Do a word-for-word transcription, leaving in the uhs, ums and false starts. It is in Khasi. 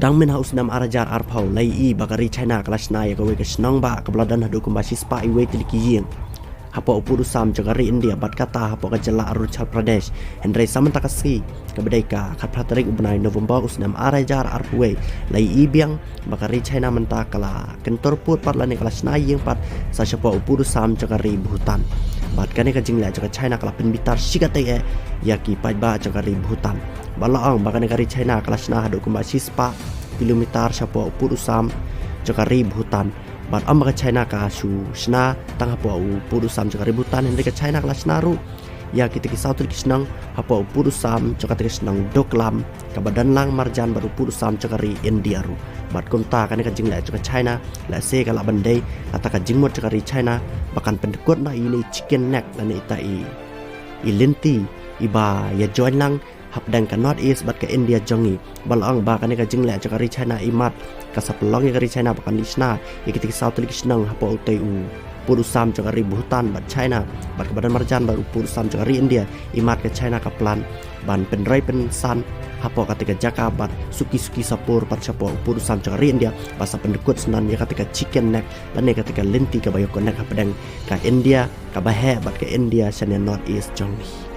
Dang mynha u snem ar hajar arphew la ïohi ba ka ri China ka la shna ïa kawei ka shnong ba kaba la don haduh kumba shispah iwei tylli ki ïing hapoh u pud u sam jong ka ri India bad kata hapoh ka jylla Arunachal Pradesh. Hynrei sa mynta ka sngi kaba dei ka khatphra tarik u bnai November u snem ar hajar arphew wei la ïohi biang ba ka ri China mynta ka la kyntur pud pat lane ka la shna ïing pat sa shapoh u pud u sam jong ka ri Bhutan. Bad kane ka jingleh jong ka China ka la pynbitar shikatai eh ïa ki paidbah jong ka ri Bhutan. Bad la ong ba kane ka ri China ka la shna haduh kumba shispah kilometer shapoh u pud u sam jong ka ri Bhutan. Bad ym ba ka China ka shu shna tang hapoh u pud u sam jong ka ri Bhutan, hynrei ka China ka la shna ruh ïa kita ki saw tylli ki shnong hapoh u pud u sam jong kata ka shnong Doklam kaba don lang marjan bad u pud u sam jong ka ri India ruh. Bad kumta kane ka jingleh jong ka China lehse ka lah ban dei kata ka jingmut jong ka ri China ba kan pyndkut noh ïa ine i chicken neck lane ita i, i lynti iba ïa join lang hapdeng ka North East bad ka India jong ngi. Bad la ong ba kane ka jingleh jong ka ri China imat ka sa pynlong ïa ka ri China ba kan leit shna ïa kita ki saw tylli ki shnong hapoh utei u pud u sam jong ka ri Bhutan bad China bad kaba don marjan bad u pud u sam jong ka ri India. Imat ka China ka plan ban pynroi pynsan hapoh kata ka jaka bad suki suki sapur bad shapoh u pud u sam jong ka ri India ba sa pyndkut shuh ïa kata ka chicken neck lane kata ka lynti kaba ïa connect hapdeng ka India kaba heh bad ka India shane North East jong ngi.